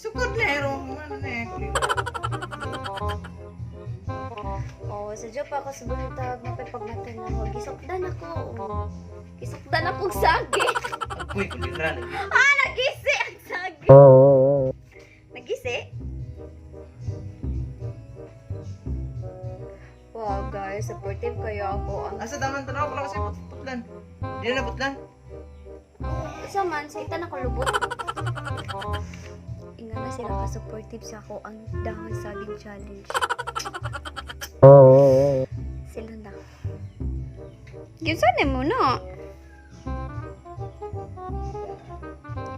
Sukod na ero man na eh. Oh, sa pa ako sa buntag, mapay pagmata na ako. Gisukdan ako. Oh. Gisukdan ako og sagi. Agoy kulira lagi. Ah, nagisi ang sagi. Nagisi? Wow, guys, supportive kayo ako. Ang Asa daman tanaw ko lang kasi putlan. Di na putlan. Sa man, sa itan ako lubot. Inga na sila ka-supportive sa ako ang dahon saging challenge. Sila na. Kinsa ni mo na?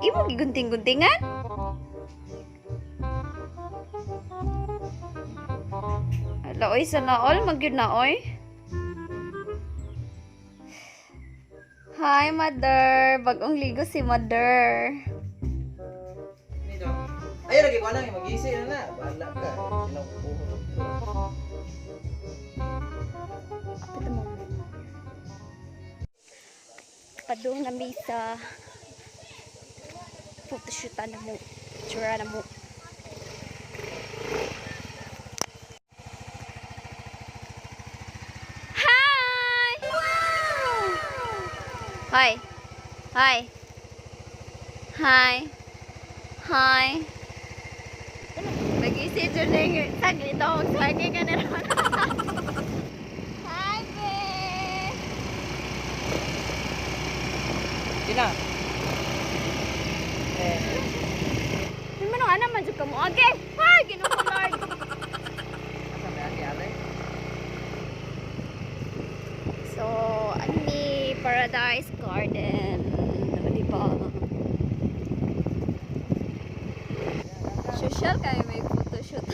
Imo gigunting-guntingan? Ala oy, sana all magyud na oy. Hi, mother. Bagong ligo si mother. Dito. Ay lagi ko lang magisi na na. Bahala ka. Kinakuha. Apit mo. Padung na mi sa photoshoot na mo. Tsura na mo. Hi! Hi. Hi. Hi. Hi. Mag-isip dyan na yung saglit ako. Saging ka na rin. Hi, babe! Di na. Eh, May manong ana man jud ka mo. Okay. Hi, Ginoo ko Lord. asa may agi ate? So, ani Paradise Garden. Di ba? Social kayo may photoshoot.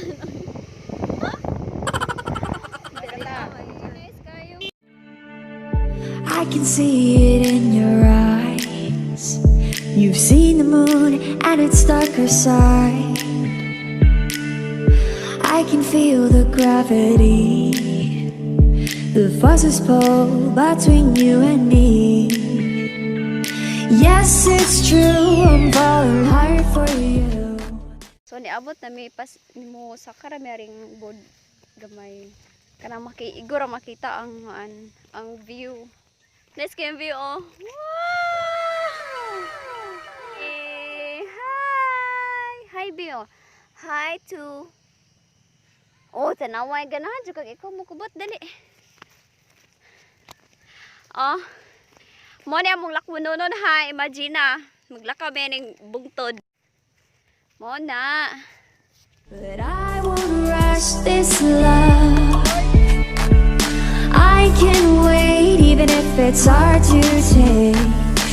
Nice kayo. I can see it in your eyes. You've seen the moon and its darker side. I can feel the gravity, the forces pull between you and me. Yes, it's true, I'm falling hard for you. So niabot na mi pas nimo sa karamiring bod gamay kanang maki igor ra makita ang view. Nice kay view oh. Wow! Eh, hi! Hi Bio. Hi to. Oh, tanaway ganahan jud kag ikaw mo kubot dali. Oh. Mo ni among lakwononon ha, imagine na. Maglakaw mi ning bungtod. Mo na. But I won't rush this love. I can wait even if it's hard to take.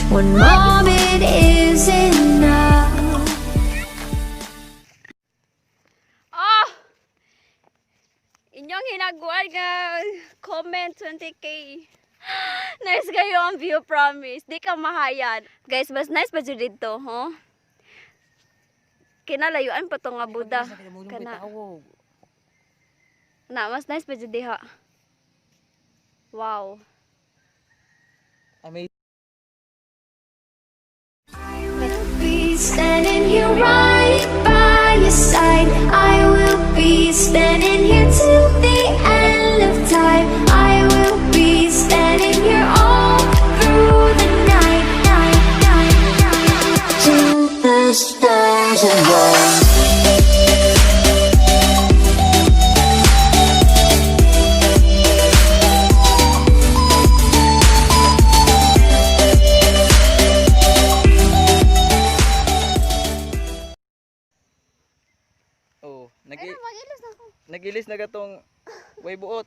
One moment is enough. Oh! Inyong hinagwan nga comment 20K. Nice kayo ang view, promise. Di ka mahayan. Guys, mas nice pa jud dito, huh? Kinalayuan pa to nga Buddha. Kana. Na, mas nice pa jud diha. Wow. Amazing. I will be standing here right by your side. I will be standing here till the end of time. I will be standing here all through the night, night, night, night. Till the stars align. Oh, nag Ay, mag-ilos na ako. nagilis na gatong way buot.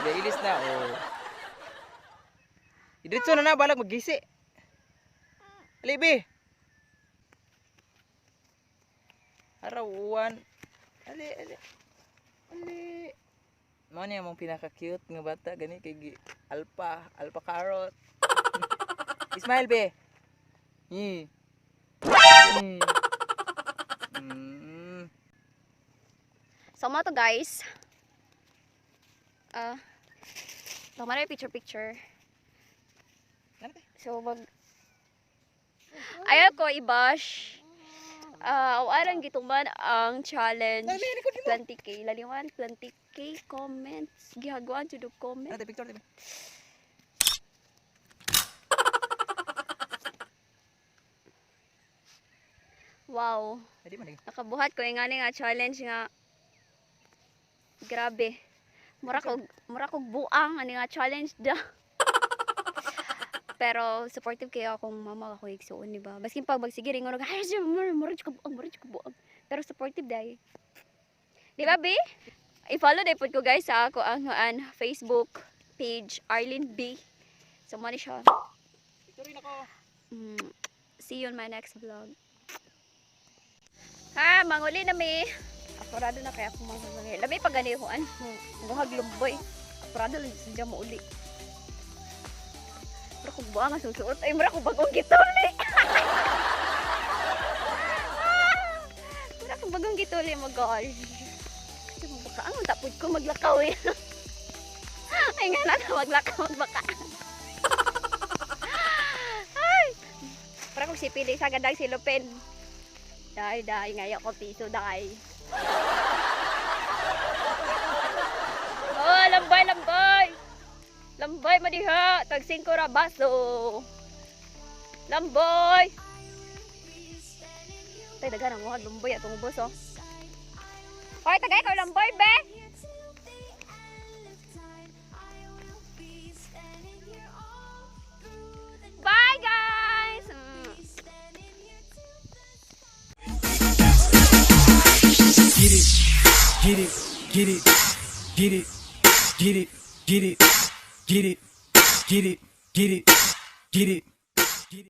Nailis na oh. Diretso na na balag maggisi. Ali be. Araw uwan. Ali ali. Ali. Mao ni among pinaka cute nga bata gani kay alpa, alpa carrot. Ismail be. So, mo to guys. Ah, tama na yung picture picture. Ano te? So, mag. Ayaw ko i-bash. Ah, arang gituman ang challenge. 20K laliwan, 20K comments. Gihagwan jud og comment. Ano, picture, diba? Wow. Ay, di man lagi. Nakabuhat ko yung nga challenge nga grabe. Mura kog buang ani nga challenge da. Pero supportive kayo akong mama, ako igsuon, di ba? Baskin pag magsige ringon ay mura mura ka buang, mura ka buang. Pero supportive dai. Di ba, B? I-follow dai pud ko, guys, sa ako ang an Facebook page, Arlene B. So mo ni siya. Picture rin ako. See you on my next vlog. Ha, manguli na mi. Apurado na kaya akong mga Lami pa ganihuan. Buhag lumboy. Apurado lang sadya mo uli. Mura kong buang ang susuot. Ay, mura kong bagong gituli. Mura kong bagong gituli mo, gosh. Kasi magbaka ang tapod ko maglakaw eh. Ay nga na, maglakaw, magbaka. Ay! Para kung si Pili sa gandang silupin. Dahil, dahil, ngayon ko piso, dahil. Oh, lambay, lambay! Lambay, madiha! Tag 5 ra baso! Lamboy! Tay, daghan ang muhag lumboy atong ubos, oh. Hoy, tagay ko lamboy, be! Bye, guys! Get it, get it, get it, get it, get it, get it, get it, get it, get it, get it.